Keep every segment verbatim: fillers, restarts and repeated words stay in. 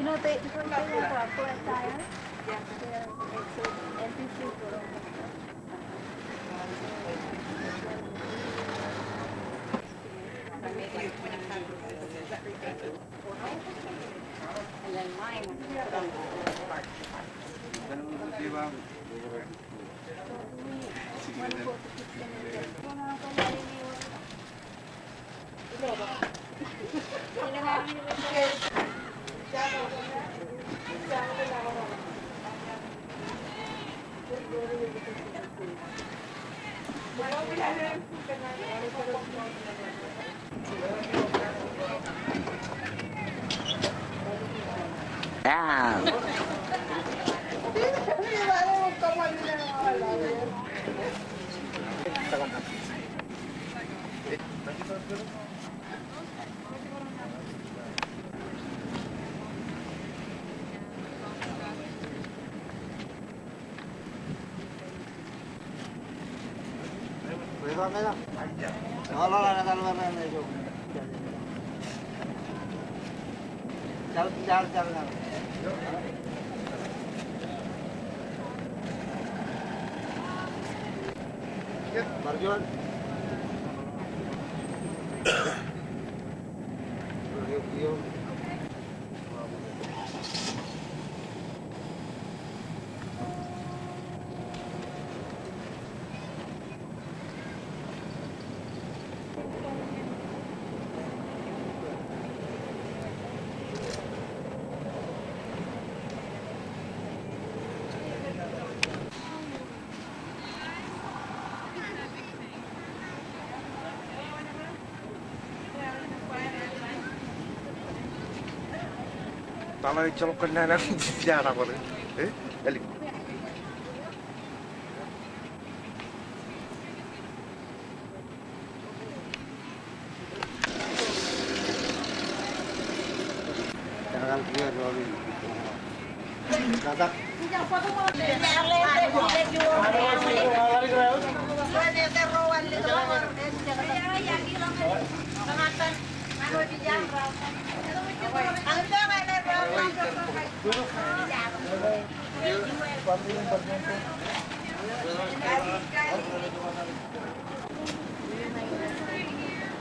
You know, they, they have a flat tire. Yeah. Yeah, it's an N P C. And then mine. Tala ejjeḷọk kōnnaan aṃ pipeḷaaḷ bar, eh? Ālikin.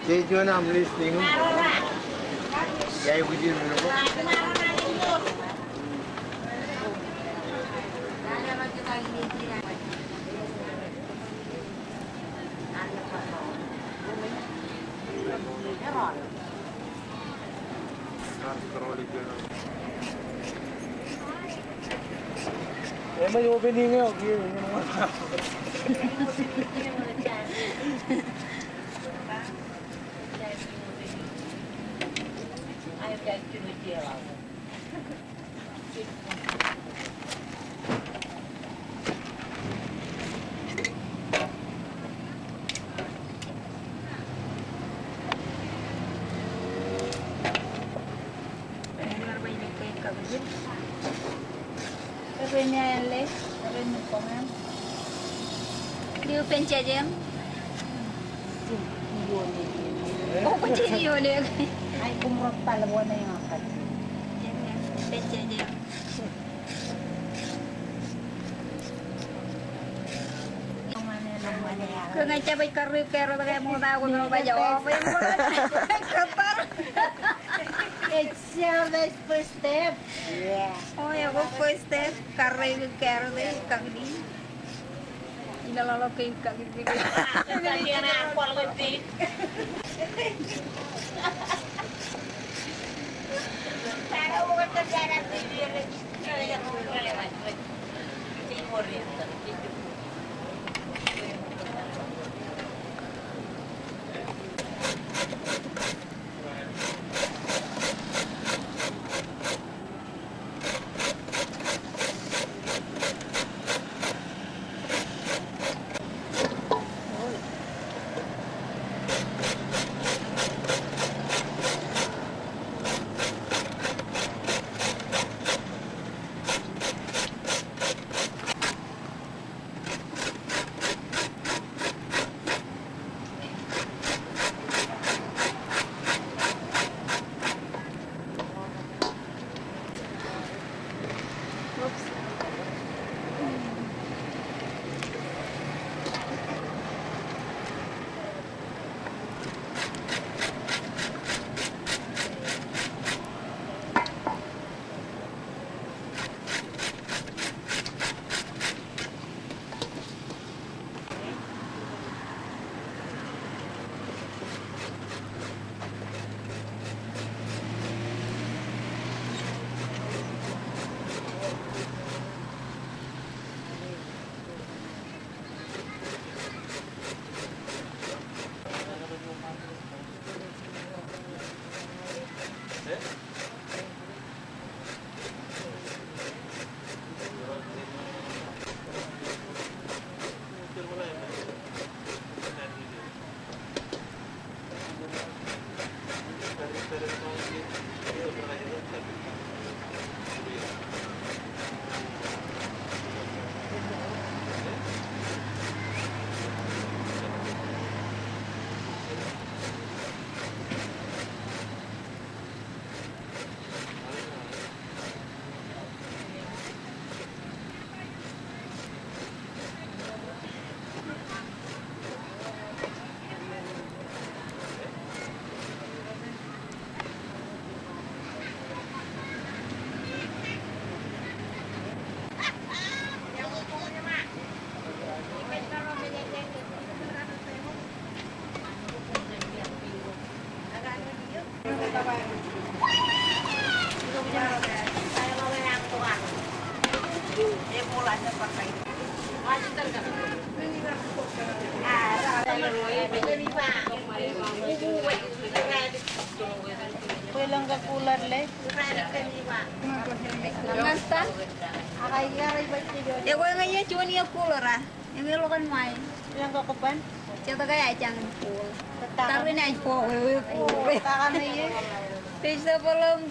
Jeju, I'm listening. Eṃōj opening eo kiiō. Epen eo āinle, epen eo kōṃṃan. Liu pen jejeṃ. O, pen jejeṃ. Ai, kōṃro pal wōn eo kajjien. Pen jejeṃ. Kōn ña jab ej karreoik kōrā ke ṃokta ko ṃokta ko ṃokta. Kōpar. It's just the first step. Yeah. O, eo ko first step, karreoik kōrā ke kakdi. Inaḷaḷ ke kakdi. Ekwe ñe juon iiō cooler a? Eñe ḷọk in ṃae. Iọkwe kōban. Jete ke ej jañin ball. Tarrin ej ball, ewe ball. Page ta ball.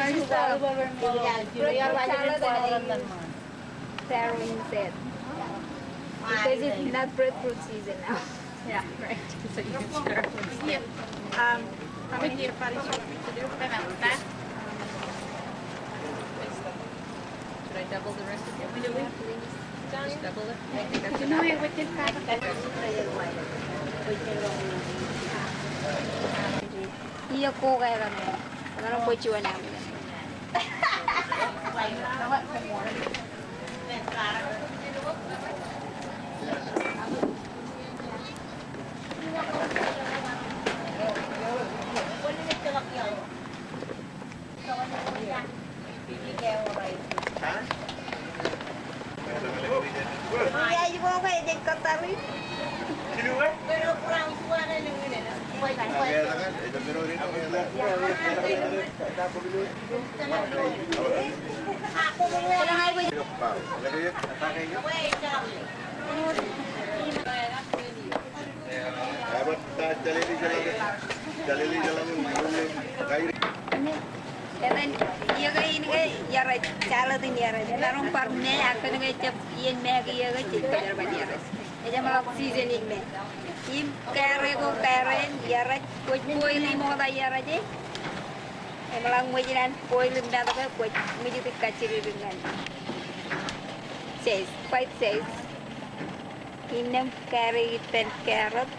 This is the bread salad and I taro instead. Because it's not breadfruit season now. Yeah, right. So you need to, um, how many? Should I double the rest of it? Just double it? I think that's enough. Iiō ko ke kaṇe. Ñan bwe juon aō. Etan, iiō ke in ke iarej, salad in iarej. Maroñ bar me, ak kōn ke jab iien me ke iiō ke jej kōjerbal iarej. Ejjeḷọk season in me. Im kare ko, kare in iarej, kwōj boil e ṃokta iarej e. Eṃōḷan ṃōj in an boil im metok e, kwōj ṃwijit kajjidikdik ñan. Size, bite size. Innām kare ippān carrot.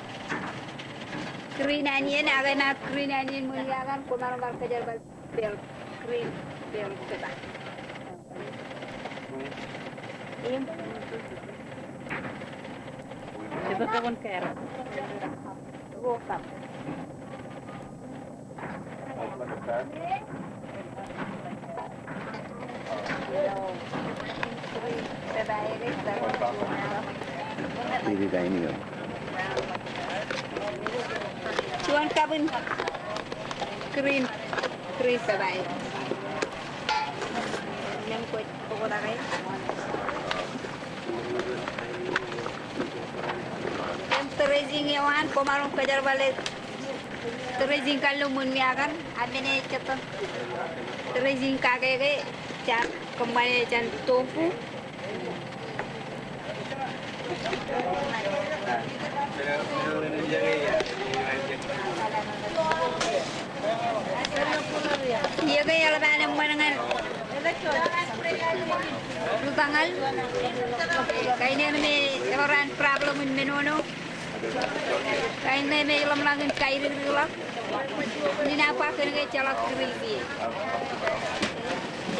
Green onion, ak enaaj green onion ṃōn iakan, kwōmaroñ bar kōjerbal bell, green bell pepper. Im. Ej bōk juon carrot. Ruo cup. Juon cup in green, green pepper. Im dressing eo an, kwōmaroñ kōjerbale dressing kallo ṃōn meakan, ak men eo ej jitōñ dressing kake ke, jaar kōṃṃane jān tofu. Iiō ke eḷap an eṃṃan ñan rūtōñal. Kain eo me ewōr an problem in menono. Kain ṇe me eḷap ḷọk in kaidikdikḷọk. Ninaaj ba kōn ke ejjeḷọk gravy.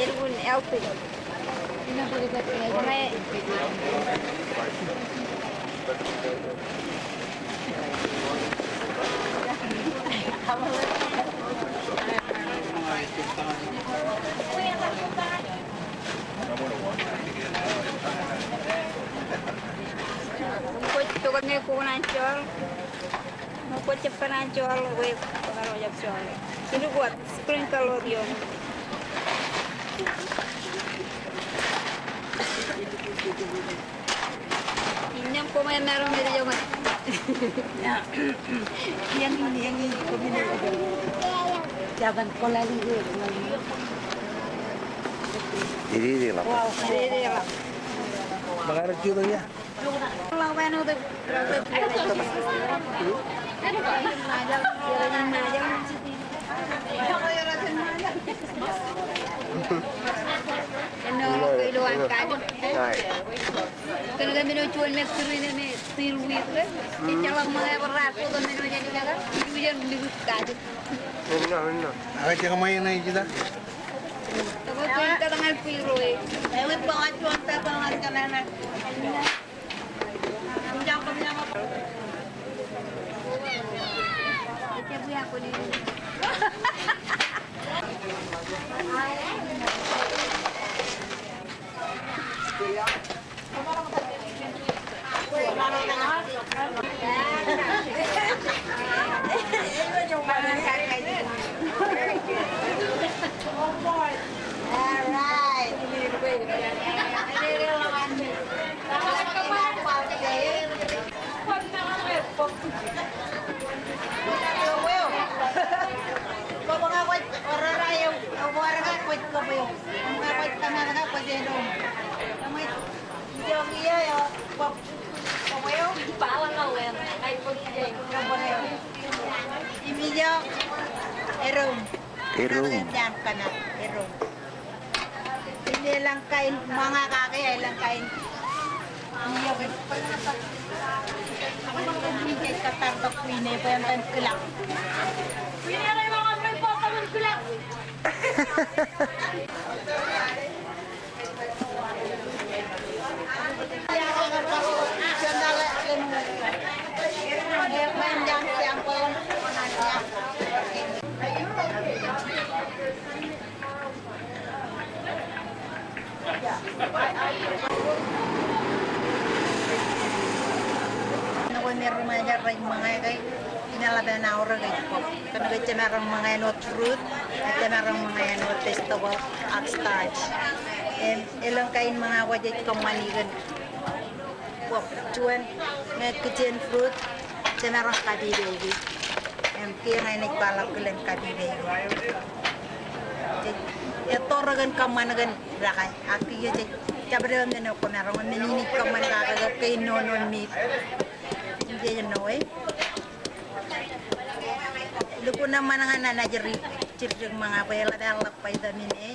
Elukkuun healthy. Kwōj pukot ñe kwō kōṇaan joḷ. Ñe kwō jab kōṇaan joḷ, kwōj kōṇaan jab joḷ. Jidik wōt, sprinkle wōt ioon. Innām koṃ emaroñ ejoñe. Ian in, ian in, koṃ in. Jaban kolali ko. Iri, iri ḷap. Wow, iri, iri ḷap. Ṃōkaj rej jutak ia. Innām, innām. All right. Im ijo erom. Erom. Erom. Im elōñ kain ṃōñā kake, elōñ kain. Ṇe kwe me ri Ṃajeḷ rej ṃōñā ke, inaaj ḷap an aorōk ej bōk. Kōnke jemaroñ ṃōñā āinwōt fruit, jemaroñ ṃōñā āinwōt vegetable, ak starch. Im elōñ kain ṃōñā kwōj jej kōṃṃani kōn bōk. Juon, ñe kijen fruit, jemaroñ kapipe ije. Im kiiō ña inaaj kwaḷọk kilen kapipe ije. Jej etto rekōn kōṃṃan kōn dake, ak kiiō jej jabdewōt men eo kwōmaroñ, men in ij kōṃṃan kake ke kein nono meat. Im jej ṇe, lukkuun eṃṃan ñan anajri jidik ṃōñā bwe eḷap, eḷap vitamin A,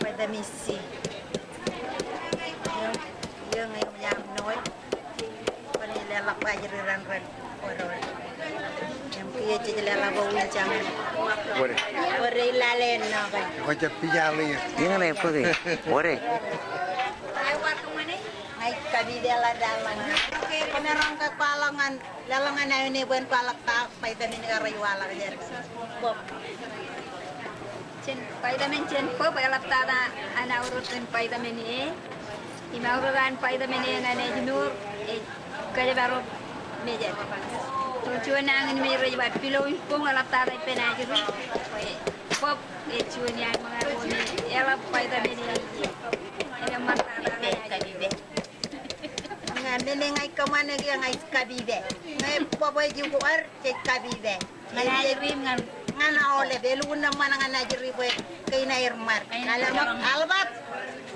vitamin C. Im, im ñe eṃōj aṃ ṇe, kwōnaaj leḷọk ajri raṇ raṇ. Im kiiō jej leḷọk wūn jañin. Wōt e? Wōt e, lale ṇe ke. Kwō jab pija ḷe. Iññā ṇe bōke. Wōt e? Ña ij kapipe ḷọk. Kwōmaroñ ke kwaḷọk ñan, leḷọk ñan aio ṇe bwe en kwaḷọk ta vitamin ko rej waḷọk jān bōb. Jān vitamin jān bōb, eḷaptata an aorōk kōn vitamin A. Im aorōk an vitamin A ñan ājmour, ej kōjparok mejād. Tok juon nañinmej rej ba pilowin boñ, eḷaptata ippān ajri. Bōb ej juon iaan ṃōñā ko me eḷap vitamin A. Ej ṃōttata ñan ajri. Ña men e ña ij kōṃṃane kiiō ña ij kapipe. Ñe bōb ej ukwōr, jej kapipe. Ñan ajri im ñan, ñan aolep, elukkuun eṃṃan ñan ajri bwe kein aer ṃad. Albat.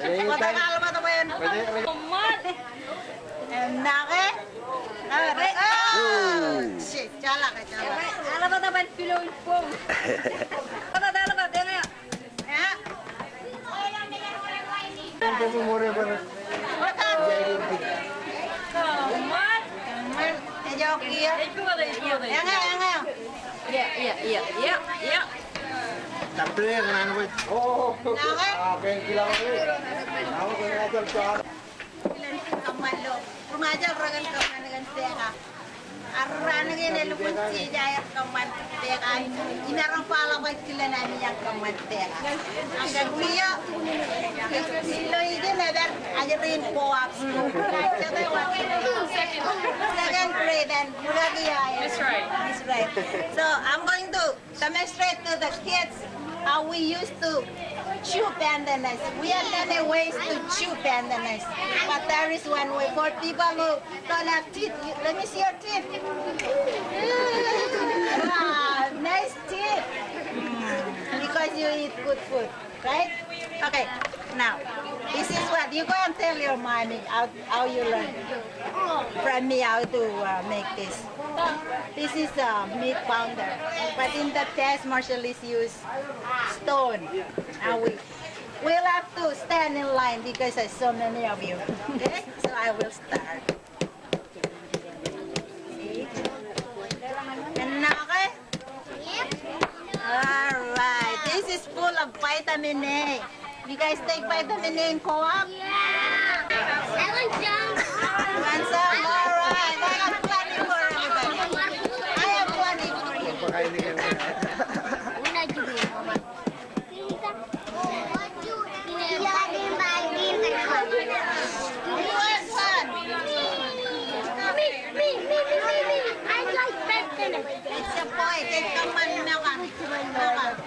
Bōtab albat bwe en ṃad. Nake. Albat bwe pilowin boñ. Albat, albat, eñeo. Ṃad. Ṃad. Eñeo, eñeo. Kilen kōṃṃan ilo ri Ṃajeḷ rekōn kōṃṃan kōn peka. Arro raan kein elukkuun jeje aer kōṃṃan peka. Imaroñ kwaḷọk bwe kilen ami kōṃṃan peka. Ak kiiō ilo ijin ej pād ajri in co-op school. Second grade and Muraki High. That's right. That's right. So I'm going to demonstrate to the kids how we used to chew pandanus. We have many ways to chew pandanus, but there is one way for people who don't have teeth. You, let me see your teeth. Wow, nice teeth. Mm, because you eat good food. Right? Okay. Now, this is what you go and tell your mommy how, how you learn from me how to uh, make this. This is a meat pounder, but in the past, Marshallese used stone. Now we will have to stand in line because there's so many of you. Okay, so I will start. And now, okay? All right. This is full of vitamin A. You guys take vitamin A in co-op? Yeah. I want some. You want some? All right. I have plenty for everybody. I have plenty for you. Who wants one? Me, me, me, me, me, me. I like that. It's a boy. Take someone, Noah. Noah.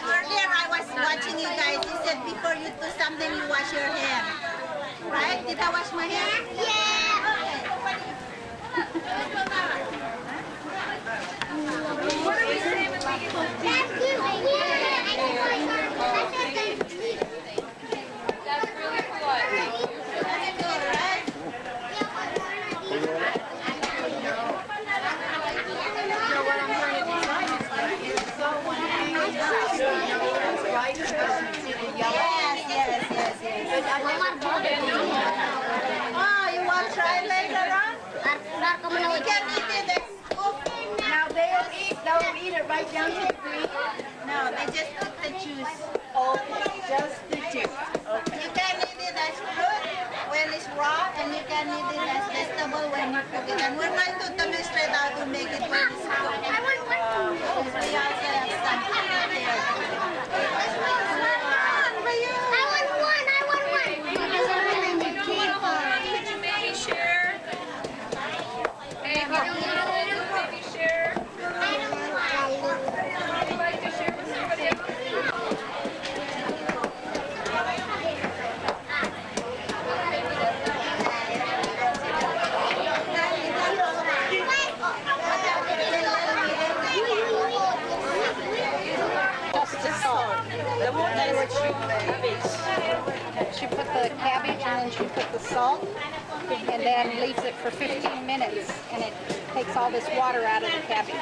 Earlier I was watching you guys. You said before you do something, you wash your hand. Right? Did I wash my hand? Yeah. Okay. Yes, yes, yes, yes. Oh, you want try later on? You can eat it. Now they'll eat, they'll eat it right down to the green. No, they just took the juice. Oh, just the juice. Okay. You can eat it as fruit when it's raw, and you can eat it as vegetable when you cook it. And we're going to demonstrate how to make it when it's cooked. I want one. We also have some here. I want one, I want one. Could you maybe share? Hey, if you don't know, maybe share. Would you like to share with somebody else? Just the salt. There won't be much cabbage. She put the cabbage and then she put the salt. And then leaves it for fifteen minutes, and it takes all this water out of the cabbage.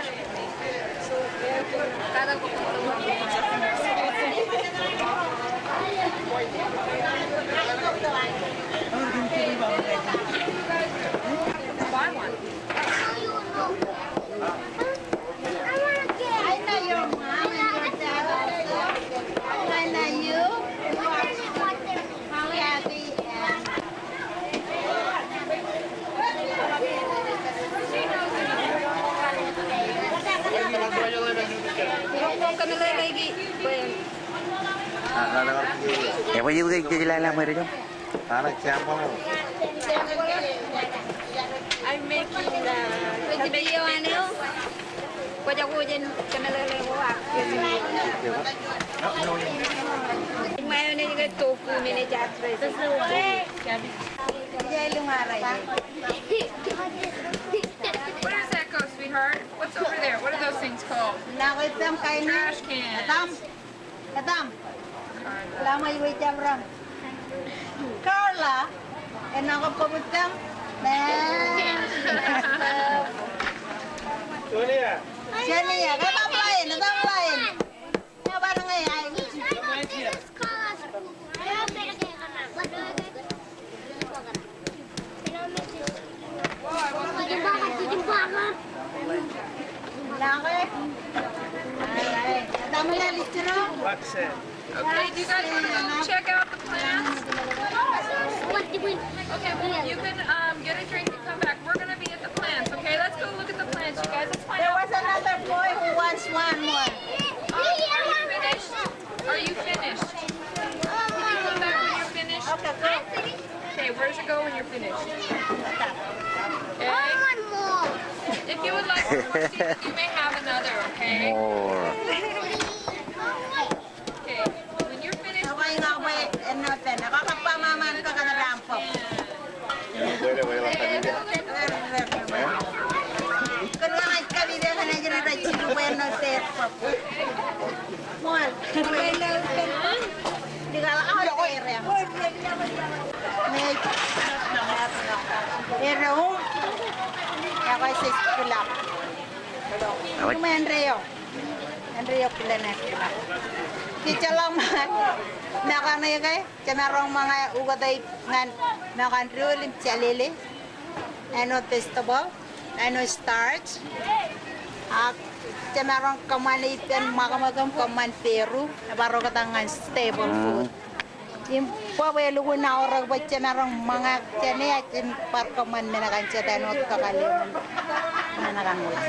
Buy one. I know your mom and your dad also. I know you. You are Kathy and Ekwe, ij lale ṃweitok. I'm making, uh, video on you. Kwōj jako jān kōmeḷeḷe ko ak. Ṃae eo ej ke tofu men ej address. Where does that go, sweetheart? What's over there? What are those things called? Trash cans. Etam. Ḷōmṇak iwōj jab ram. Carla, enaaj kab kobut etam. Sonia. Sonia, come on, play. Okay, do you guys want to go check out the plants? Okay, well, you can, um, get a drink and come back. We're gonna be at the plants, okay? Let's go look at the plants, you guys. Let's find out. There was another boy who wants one more. Um, are you finished? Are you finished? Can you come back when you're finished? Okay, good. Okay, where does it go when you're finished? Okay. If you would like one more, you may have another, okay? More. Okay, when you're finished, Ejjeḷọk ṃōk, ejjeḷọk kilen ejjeḷọk. Ejjeḷọk ṃōk, ṃōk an eo ke, jemaroñ ṃōñā ukōt eo ñan ṃōk an dool im jālele. Āinwōt vegetable, āinwōt starch. Ak jemaroñ kōṃṃan ippān ṃakṃōk im kōṃṃan peru, ebar oktak ñan staple food. Im bwe bwe elukkuun aorōk bwe jemaroñ ṃōñā jān e, ij bar kōṃṃan men kaṇ jet āinwōt kakāāl eoon men kaṇ ḷọk.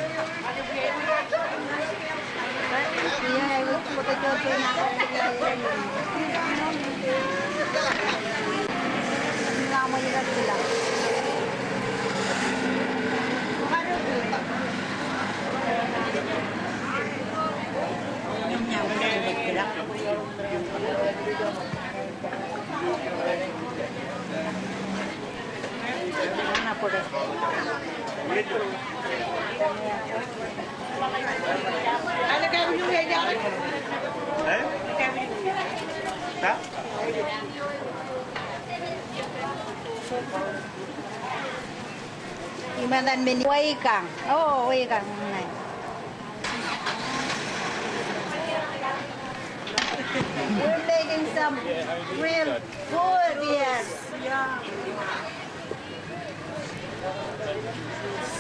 Iṃōtan men, wāween kaṇ. Oh, wāween kaṇ. We're making some real food, yes.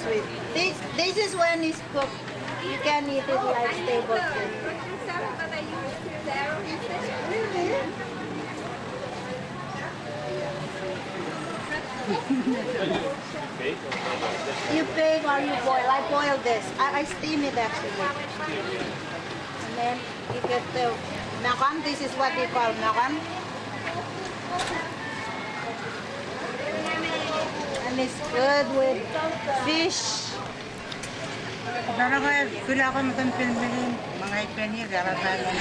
Sweet. This, this is when it's cooked. You can eat it like staple food. You bake or you boil? I boil this. I, I steam it actually. And then you get the ṃōk an. This is what we call ṃōk an. And it's good with fish. Bar ke kūlọk im kōn penpen in, ṃōñā ippān e, bar ke kūlọk.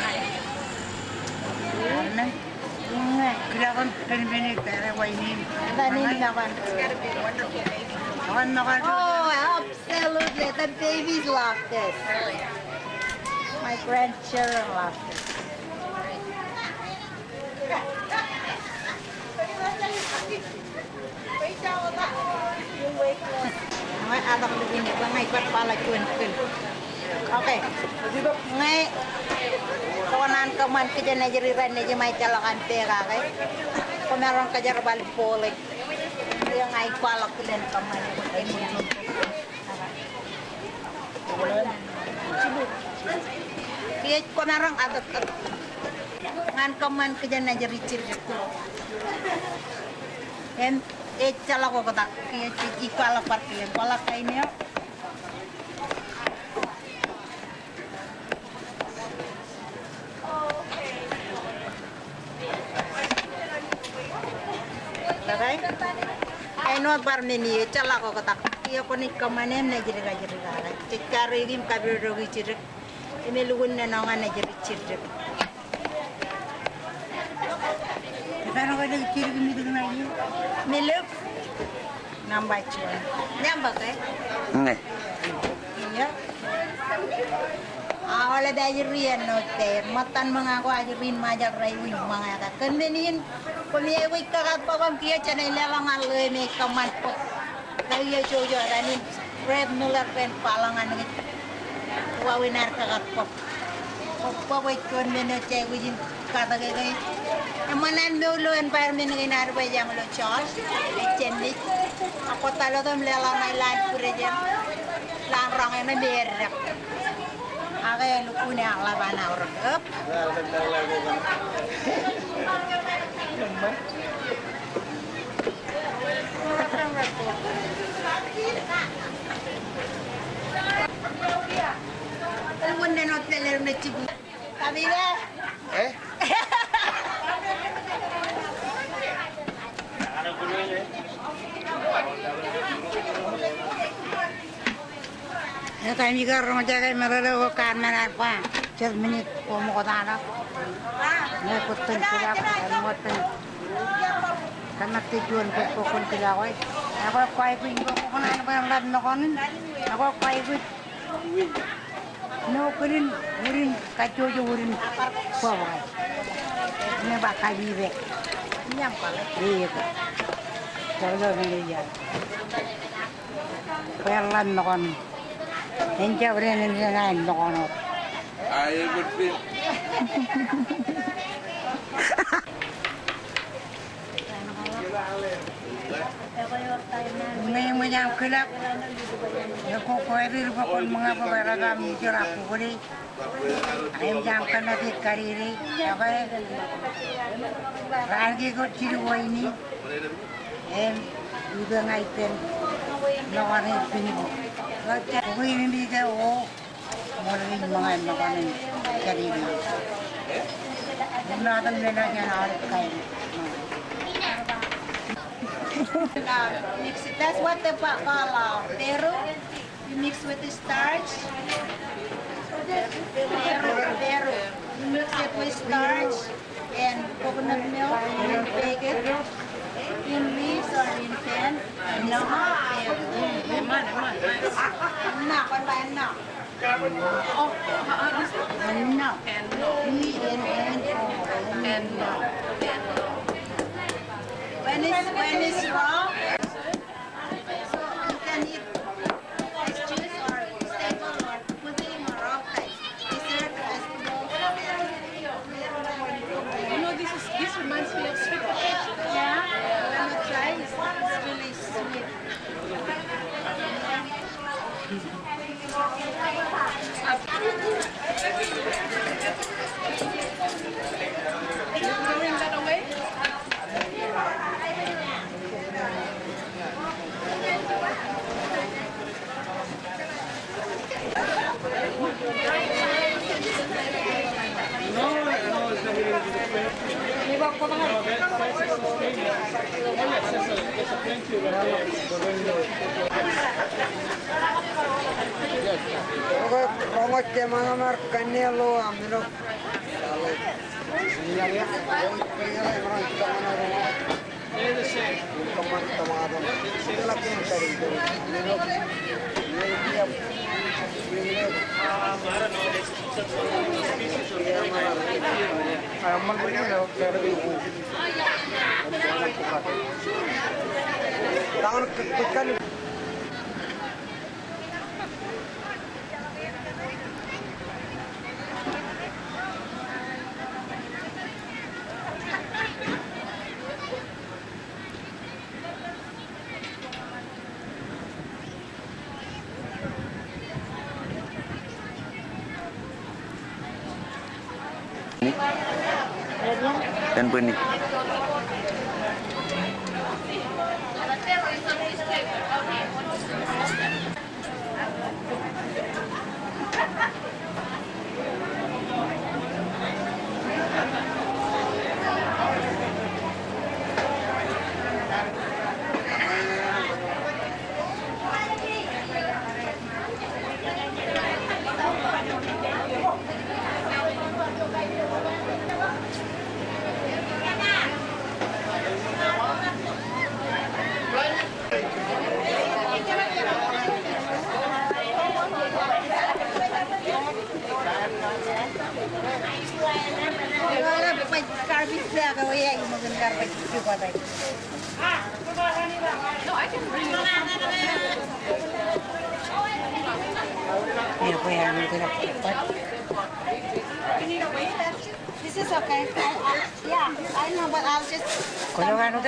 Amen. Kūlọk im penpen in, bar ke wāween in. Ṃōk an. Oh, absolutely. The babies love this. My grandchildren love this. Ñe atak lukkuun ej ba ña ij bar kwaḷọk juon kōn. Okay. Ñe kwō naan kōṃṃan kijen ej ri raṇ, ej ṃae ejjeḷọk an pek kake, kwōmaroñ kōjerbal bowl e. Ñe ña ij kwaḷọk kilen kōṃṃan. Kiiō kwōmaroñ atak ñan kōṃṃan kijen ej ri jidik. Im ejjeḷọk oktak, kiiō ij kwaḷọk bar kilen, kwaḷọk kain eo. Āinwōt bar men e, ejjeḷọk oktak. Kiiō kwōnaaj kōṃṃan im naaj jidik, jidik, jidik. Jej karuo im kapidodoki jidik. Im elukkuun nōṇō ñan naaj jidik, jidik. Milk. Nōṃba juon. Nōṃba ke? Ñe. Iiō. Aolep ajri āinwōt ke. Ṃōttan ṃōñā ko ajri in Ṃajeḷ rej wōj ṃōñā ke. Kōn men in, koṃij aikuj kōkattōk im kiiō jenaaj leḷọk ñan ḷeo me ej kōṃṃan bōk. Ke iiō jouj eo rainin Brad Miller ren kwaḷọk ñan kōj. Win ad kakabbōb. Bōb, bōb ej juon men eo jej aikuj in katōke ke. Eṃṃan an mour ilo environment kein ad bwe ej aṃ ilo joḷ, ej jān Nij. Ak kwōj tōl otem leḷọk ṇa ilowaan bwidej eṇ, ilowaan roñ eṇ im eddek. Ak elukkuun eḷap an aorōk. Ep. Etaṃ, ikar roñjake meḷeḷe ko kar men ad ba, jet minit ko ṃokta ḷọk. Ñe bōktok kilak, ñe bōktok, kōmākte juon bōk bōk kōn kilak eo. Ekwe kwaikuj bōk bōk ṇe an bwe en ḷap ṃōkānin. Ekwe kwaikuj. No, kōn in, wūrin, kajjojo wūrin bōb eo. Ñe ba kapipe. Iññam kōḷḷā. Eo, eo. Jọkjọk eo iar. Bwe en ḷap ṃōkānin. En jab ren, en ren aer ṃōkān wōt. Ae, ej bōd pen. Ñe eṃōj aṃ kilak, ekwe kwōj ri bwe kwōn ṃōñā bwe rej ba ṃōñā ak kukkuwē. Im jab kōmāte kadede, ekwe raan kein kwōj jidik waini, im ipe ña ippān ṃōkān eo pinik. Ekwe im ike o, ṃool in ṃōñā ṃōkān eo kadede. Im ṇa etan men eo jān aorōk kain. Mix it. That's what they call, uh, peru. You mix with the starch. Peru, peru. You mix it with starch and coconut milk and you bake it in leaves or in pan. Ennọ, peru. Ennọ, kwōn ba ennọ. Oh, how, how do you say? Ennọ. Ennọ. E N N O. Ennọ. Ennọ. When it's, when it's raw, so you can eat as juice or staple or pudding or all kinds. Dessert, vegetables. You know, this is, this reminds me of sweet potato. Yeah, you wanna try? It's, it's really sweet. Jen bwinni. No, I can bring it up. This is okay. I, I, yeah, I know, but I'll just. Kwōlo kanooj.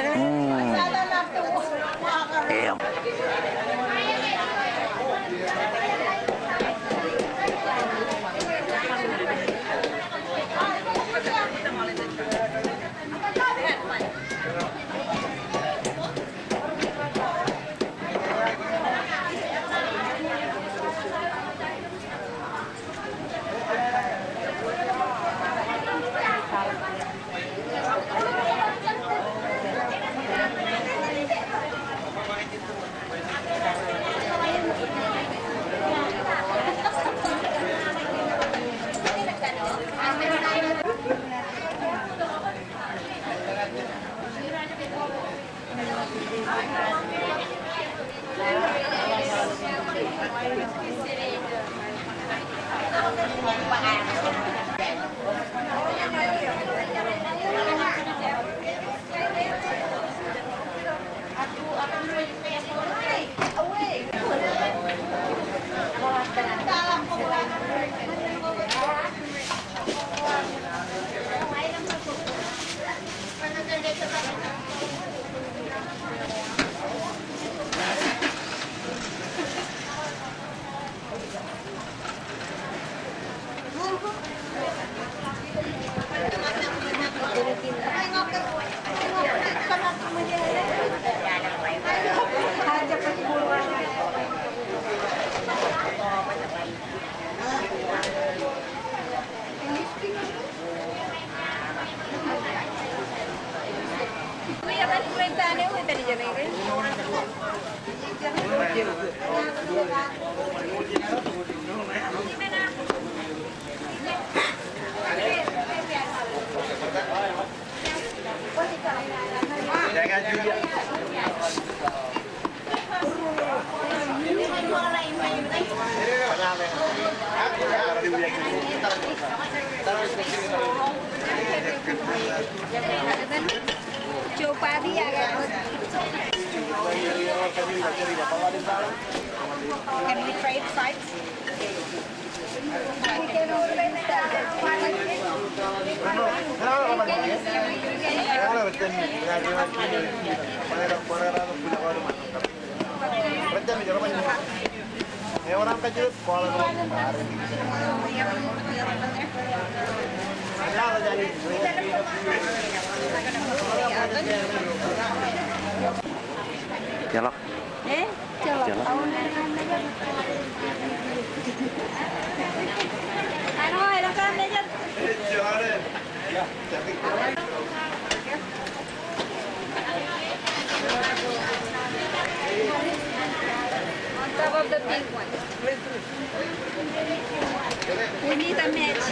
Can we trade sides? Jeḷọk. Eh? Jeḷọk. On top of the pink one. We need a match.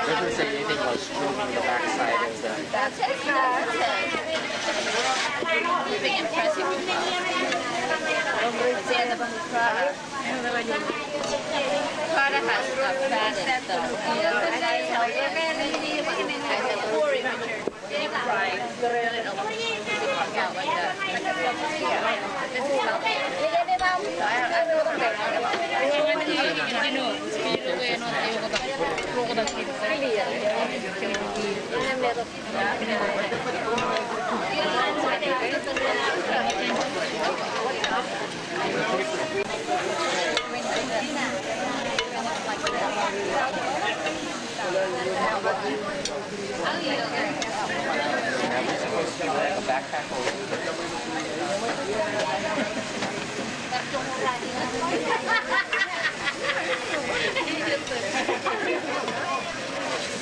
Doesn't say anything about streaming the backside of the. Big impressive. Prada has a fabulous stuff.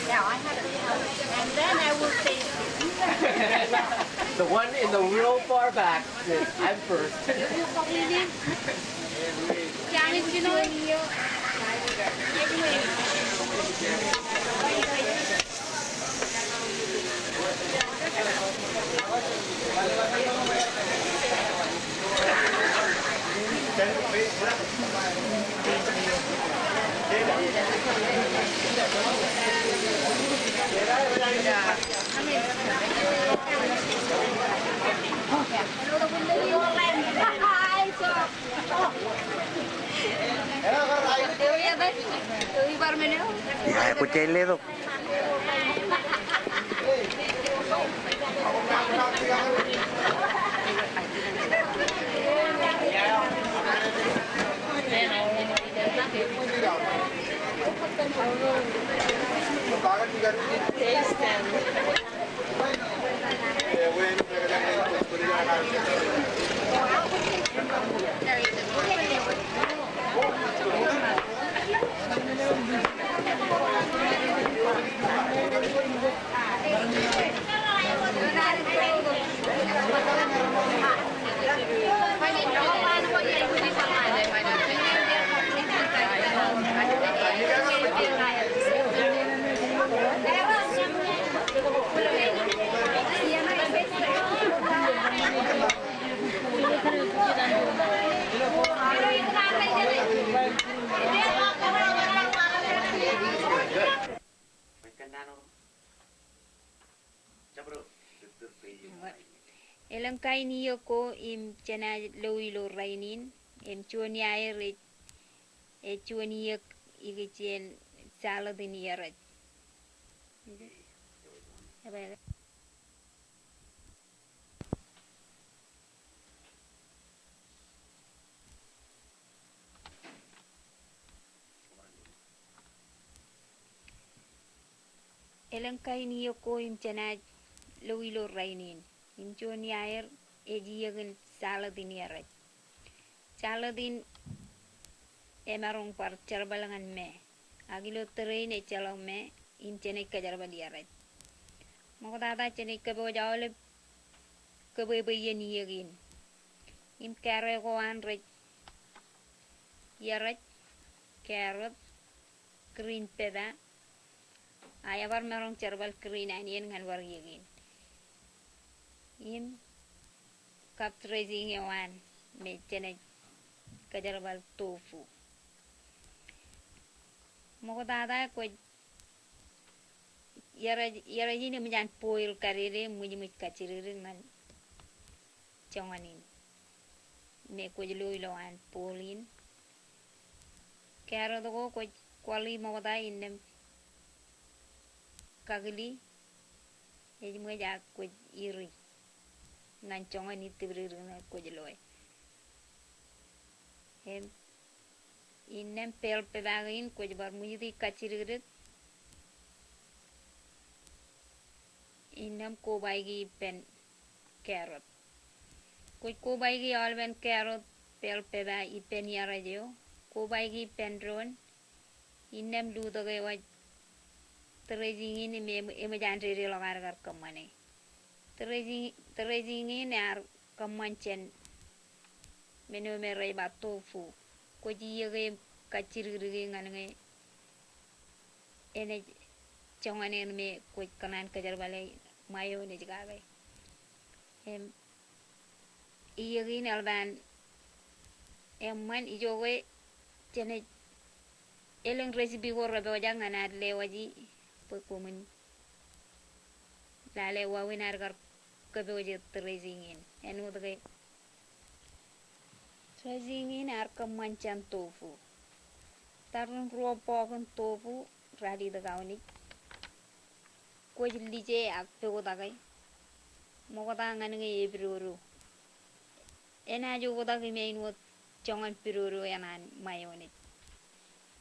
Now I have a couch, and then I will say the one in the real far back. I'm first. Ia, kwōj letok. Elōñ kain iiōk ko im jenaaj lo ilo rainin, im juon iaer ej, ej juon iiōk ikijjien salad in iarej. Elōñ kain iiōk ko im jenaaj lo ilo rainin. Im juon iaer ej iiōk in salad in iarej. Salad in emaroñ bar jerbal ñan me. Ak ilo tōre in ejjeḷọk me, im jenaaj kōjerbal iarej. Ṃoktata jenaaj kōpooj aolep kōbwebwe iien iiōk in. Im kōrā ko an rej iarej, carrot, green pepper, a ebar maroñ jerbal green onion ñan bar iiōk in. Im kab dressing eo an me jenaaj kōjerbal tofu. Ṃoktata kwōj iarej, iarej in eṃōj an boil kadede, ṃwijṃwij kajjidikdik ñan joñan in me kwōj lo ilowaan bowl in. Carrot ko kwōj kwaḷi ṃokta innām kakili, ej ṃōj ak kwōj iri ñan joñan itipdikdik ṇe kwōj loe. Im innām bell pepper kein kwōj bar ṃwijiti kajjidikdik. Innām kobaiki ippān carrot. Kwōj kobaiki aolepen carrot, bell pepper ippān iarej eo. Kobaiki ippān doon. Innām lutōk eo ej dressing in im eṃōj an dedeḷọk ad kar kōṃṃane. Dressing, dressing in ear kōṃṃan jān men eo me rej ba tofu. Kwōj iiōke im kajjidikdiki ñan ñe enaaj joñan eṇ me kwōj kōṇaan kōjerbale mayonnaise kake. Im iiōk in eḷap an eṃṃan ijoke jenaaj elōñ recipe ko repojak ñan ad lewōji bwe koṃwin lale wāween ad kar kōpooj dressing in. Āinwōt ke dressing in ear kōṃṃan jān tofu. Tarrin ruo bọọk in tofu ralitōk aunij. Kwōj lije ak pukotake ṃokta ñan ñe epidodo. Enaaj oktak im āinwōt joñan pidodo eṇ an mayonnaise.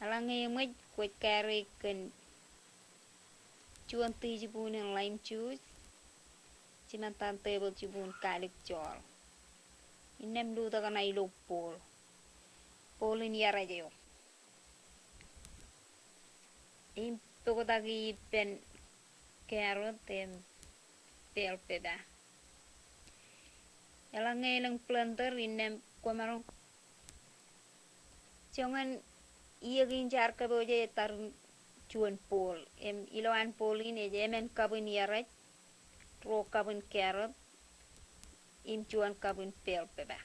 Eḷaññe eṃōj kwōj carry kōn juon teaspoon in lime juice, jimettan tablespoon garlic salt. Innām lutōk eṇ ilo bowl. Bowl in iarej eo. Im puktaki ippān carrot im bell pepper. Eḷaññe elōñ blender innām kwōmaroñ joñan iiōk in jaar kōpooj ej tarrin juon bowl. Im ilowaan bowl in ej emān cup in iarej, ruo cup in carrot, im juon cup in bell pepper.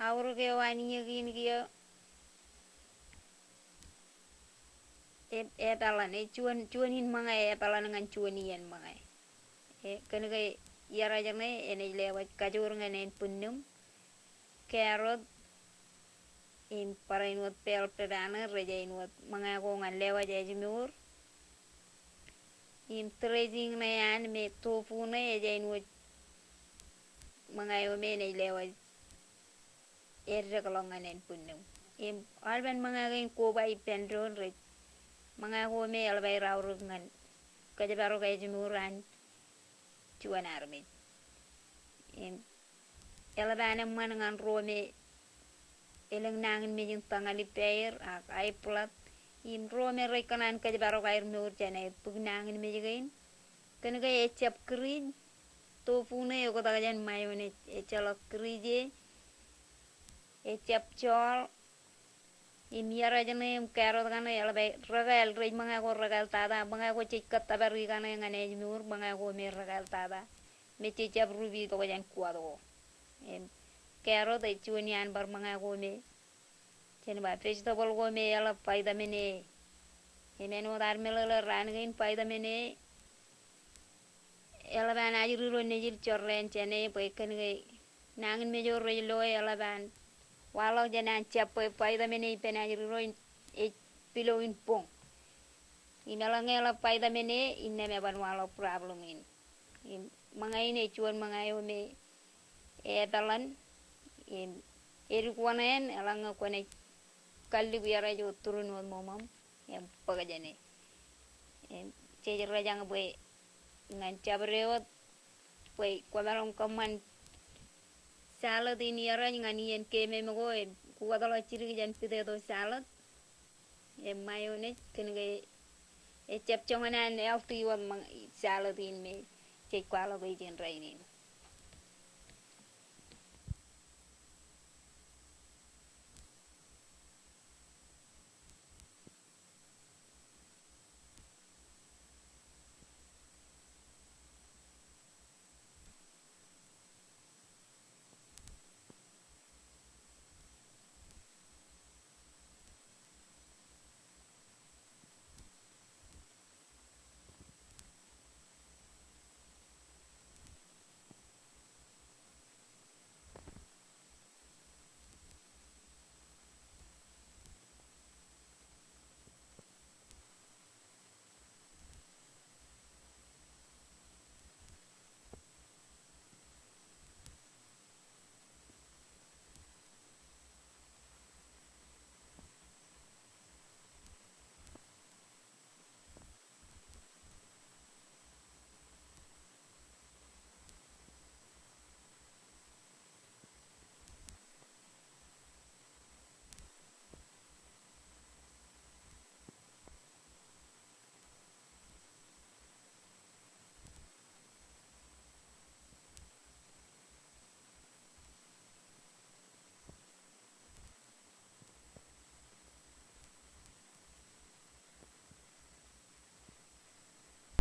Aorōk eo an iiōk in kiiō e, epeḷan, e, juon, juon in ṃōñā epeḷan ñan juon iien ṃōñā. E, kōnke iarej ṇe enaaj lewōj kajoor ñan ānbwinnūṃ, carrot, im barāinwōt bell pepper ṇe rej āinwōt ṃōñā ko ñan lewōj ājmour. Im dressing ṇe an me tofu ṇe ej āinwōt ṃōñā eo me enaaj lewōj eddekḷọk ñan ānbwinnūṃ. Im aolepen ṃōñā kein koba ippān doon rej ṃōñā ko me eḷap aer aorōk ñan kōjparok ājmour an juon armej. Im eḷap an eṃṃan ñan ro me elōñ nañinmej in tōñal ippāer ak high blood. Im ro me rej kōṇaan kōjparok aer mour jān aer bōk nañinmej kein. Kōnke ejjab grease, tofu ṇe eoktak jān mayonnaise, ejjeḷọk grease e, ejjab joḷ. Im iarej ṇe im carrot kaṇe eḷap aer rekāāl, rej ṃōñā ko rekāāl tata, ṃōñā ko jej kōttōpar ikaṇe ñan ājmour, ṃōñā ko me rekāāl tata. Me jejjab rup itok jān kuwat ko. Im carrot ej juon iaan bar ṃōñā ko me Jen ba vegetable ko me eḷap vitamin A. Im āinwōt ad meḷeḷe raan kein, vitamin A eḷap an ajri ro nejid jorrāān jāne bwe kōn ke nañinmej eo rej loe eḷap an waḷọk jān an jab bwe vitamin A ippān ajri ro ej pilo in boñ. Im eḷaññe eḷap vitamin A innām eban waḷọk problem in. Im ṃōñā in ej juon ṃōñā eo me epeḷan. Im edik wōṇāān eḷaññe kwōnaaj kallibu erej wōt turin wōt ṃōṃōṃ im bōk jāne. Im jej rejañ bwe ñan jabdewōt bwe kwōmaroñ kōṃṃan salad in erej ñan iien keememej ko im kwō wōtlọk jidik jān potato salad im mayonnaise kōn ke ejjab joñan an healthy wōt ṃōñā salad in me jej kwaḷọk ijin rainin.